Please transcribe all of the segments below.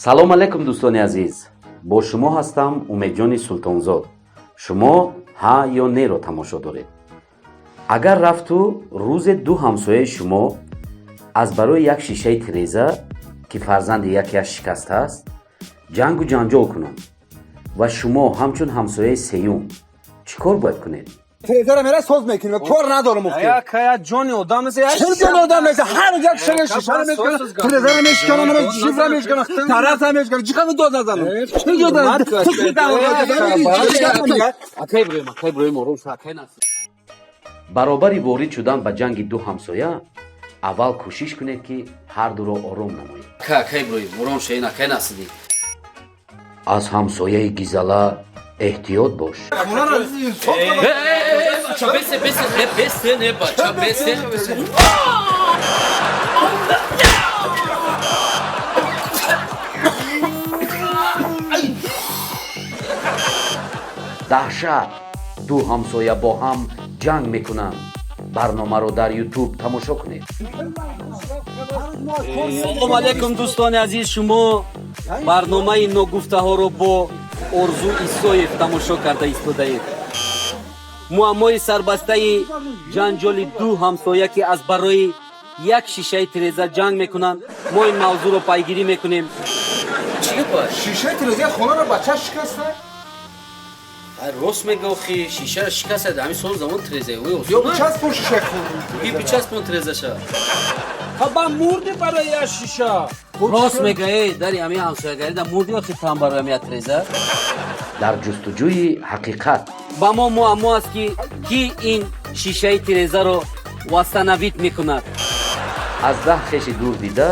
Салом алейкум, дӯстони азиз! Бо шумо ҳастам Умедҷони Султонзод. Шумо «Ҳа ё не»-ро тамошо доред. Агар рафту рӯзе ду ҳамсояи шумо аз барои як шишаи тиреза, ки фарзанди якеаш шикастааст, ҷангу ҷанҷол кунанд ва шумо ҳамчун ҳамсояи сеюм чӣ кор бояд кунед? Тирезаро мера соз мекунем, кор надорам ухти. Яка ҷони одам нест, Чӣ ҷони одам нест? Ҳар як шишаро мешканам, тирезаро мешканам, шифра мешканам, тараза мешканам. Чӣ қадр дод назанам? Чӣ дод назанам? Акай Иброҳим, акай Иброҳим, ором ша, акай Наср. Баробари ворид шудан ба ҷанги ду ҳамсоя, аввал кӯшиш кунед, ки ҳар дуро ором намоед. Ака, акай Иброҳим, ором ша, ин акай Насриддин. Аз ҳамсояи гизала эҳтиёт бош. Бача, бесе, бесе, не, бесе, не, бача, бесе. Даҳшат! Ду ҳамсоя бо ҳам ҷанг мекунанд. Барномаро дар Ютуб тамошо кунед. Салом алейкум, дӯстони азиз! Шумо барномаи «Ногуфтаҳоро» бо Орзу Исоев тамошо карда истодаед. Муаммои сарбастаи ҷанҷоли ду ҳамсоя, ки аз барои як шишаи тиреза ҷанг мекунанд, мо ин мавзӯъро пайгирӣ мекунем. Чӣ гапа? Шишаи тирезаи хонаро бача шикаста. Рост мега, охи, шишаро шикастад. Ҳамин сол замон тирезаи Ё бичаспон шишаи хона. Би бичаспон тирезаша. Ба мурди барои як шиша. Рост мега, эй, дари ҳамин ҳамсоягарӣ да мурди, охи, там барои ҳамин як тиреза. Дар ҷустуҷӯи ҳақиқат. Ба мо муаммо аст, ки кӣ ин шишаи тирезаро восстановить мекунад. Аз 10 хеши дур дида,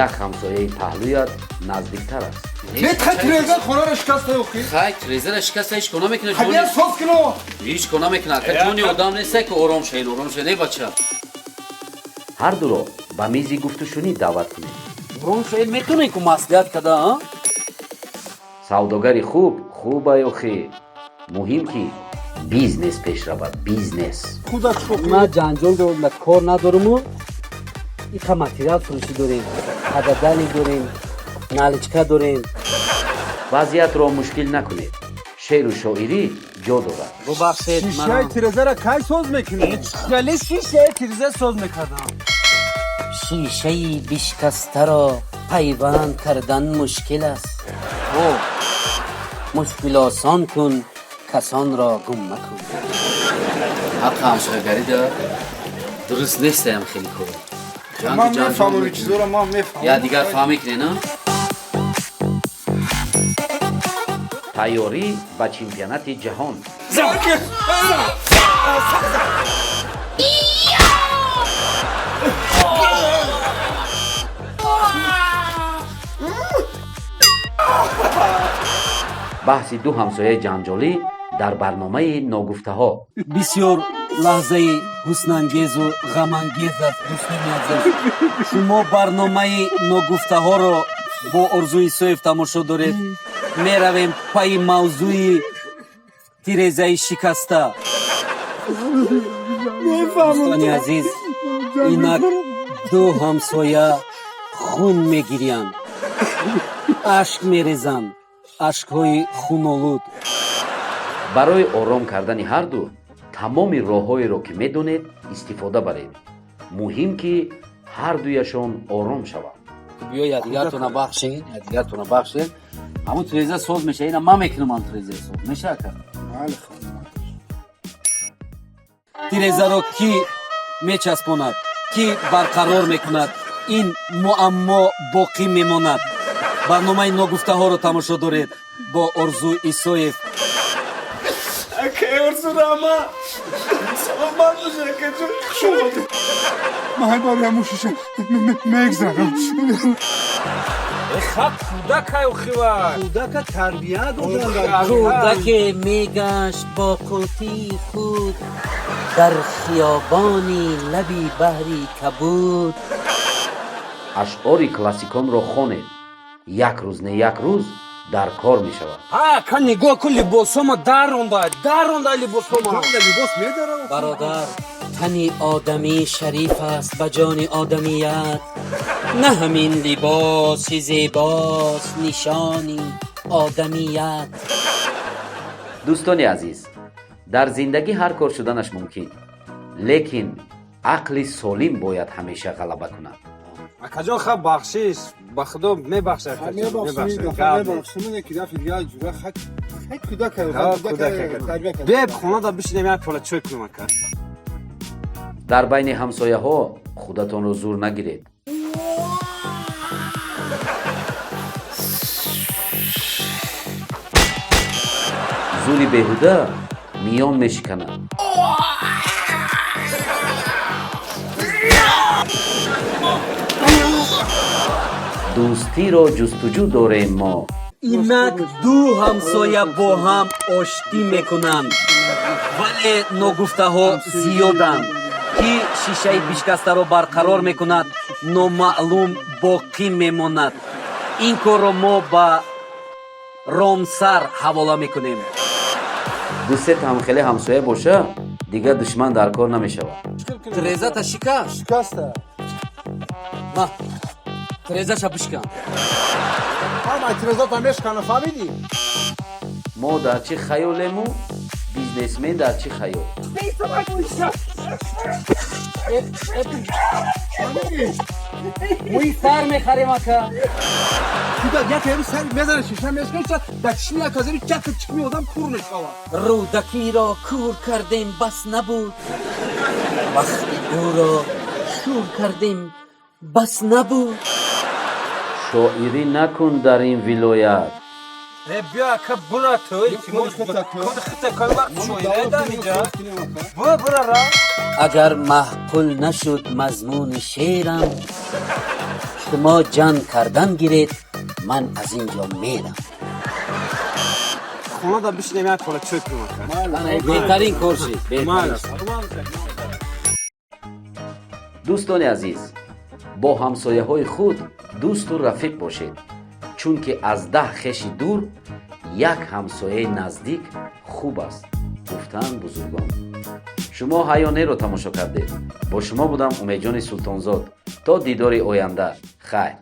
як ҳамсояи паҳлӯят наздиктар аст. Не, та тирезаи хонаро шикаста охи. Хай, тирезаро шикаста, ҳеҷ кор намекунад. Ҳабия соз куно. Ҳеҷ кор намекунад, ака, ҷони одам неста, ки ором шавед, ором шавед, эй, бача. Ҳар дуро ба мизи гуфтушунид даъват кунед. Ором шавед, метавонед ку маслиҳат када, а? Савдогари хуб хубай охи, муҳим ки бизнес пеш равад, бизнес. Худат чӣ? Ма ҷанҷол дорам, ма кор надоруму иқа материал фурӯшӣ дорем, ҳададали дорем, наличка дорем. Вазъиятро мушкил накунед, шеъру шоирӣ ҷо дорад. Бубахшед. Шишаи тирезаро кай соз мекунӣ? Хеле шишаи тиреза соз мекардам. Шишаи бишкастаро пайванд кардан мушкил аст. Мушкил осон кун, касонро гум макун. Ҳаққи ҳамсоягарида дуруст нестаям хеле кор. Ман мефаҳмам ин чизоро, ман мефаҳмам. Я дигар фаҳм мекунед, на? Тайёрӣ ба чемпионати ҷаҳон. Баҳси ду ҳамсояи ҷанҷолӣ дар барномаи «Ногуфтаҳо». Бисёр лаҳзаи ҳуснангезу ғамангез аст, дӯстони азиз. Шумо барномаи «Ногуфтаҳоро» бо Орзу Исоев тамошо доред. Меравем пайи мавзӯи тирезаи шикаста. Дӯстони азиз, инак ду ҳамсоя хун мегириянд, ашк мерезанд, ашкҳои хунолуд. Барои ором кардани ҳар ду тамоми роҳҳоеро, ки медонед, истифода баред. Муҳим ки ҳар дуяшон ором шаванд. Биё, якдигартона бахшед, якдигартона бахшед. Ҳамун тиреза соз меша, ина ман мекунам, ҳам тиреза соз меша, ака. Тирезаро кӣ мечаспонад, кӣ барқарор мекунад, ин муаммо боқӣ мемонад. Барномаи «Ногуфтаҳоро» тамошо доред бо Орзу Исоев. Акай Орзу, рама. Саломат бош, акаҷон. Хуш омадед. Ман барои ҳамун шиша мегзарам. Хак, кӯдакай охива. Кӯдака тарбия додан. Кӯдаке мегашт бо қутии худ дар хиёбони лаби баҳри кабуд. Ашъори классиконро хонед, як рӯз не як рӯз дар кор мешавад. Ака, нигоҳ кун, либосома даронда, даронда либосома. Либос медарам. Бародар, тани одамӣ шариф аст ба ҷони одамият. На ҳамин либоси зебост нишони одамият. Дӯстони азиз, дар зиндагӣ ҳар кор шуданаш мумкин, лекин ақли солим бояд ҳамеша ғалаба кунад. Акаҷон, ха, бахшиш, ба худо мебахшад. Беб хонада бишинем, як пола чой кунем, ака. Дар байни ҳамсояҳо худатонро зур нагиред. Зури беҳуда миён мешиканад. Дӯстиро ҷустуҷӯ дорем мо. Инак ду ҳамсоя бо ҳам оштӣ мекунанд, вале ногуфтаҳо зиёданд. Ки шишаи бишкастаро барқарор мекунад, номаълум боқӣ мемонад. Ин корро мо ба Ромсар ҳавола мекунем. Ду-се ҳамхеле ҳамсоя боша, дигар душман дар кор намешавад. Тирезата шикаст. Шикаста. Ма, тирезаша бишкан. Ҳама тирезата мешкана, фаҳмидӣ? Мо дар чӣ хаёлему, бизнесмен дар чӣ хаёл? Мӯи сар мехарем, ака. Кӯдак як ҳамин сар мезана, шиша мешкана, дар чишми як азари чака чишми одам кур мешавад. Рӯдакиро кур кардем, бас набуд, вақти ӯро шур кардем, бас набуд. Шоирӣ накун дар ин вилоят. Э, биё, ака, бура ту, илтимос, хита кой вақт шоира дамиҷа. Бура, бура ра. Агар маъқул нашуд мазмуни шеърам, шумо ҷанг кардан гиред, ман аз ин ҷо мерам. Хонада бишинем, як пола чой кунем, ака. Беҳтарин кор шид. Дӯстони азиз, бо ҳамсояҳои худ дӯсту рафиқ бошед, чунки аз 10 хеши дур як ҳамсояи наздик хуб аст, гуфтаанд бузургон. Шумо «Ҳаёнеро» тамошо кардед. Бо шумо будам Умедҷони Султонзод. То дидори оянда, хайр.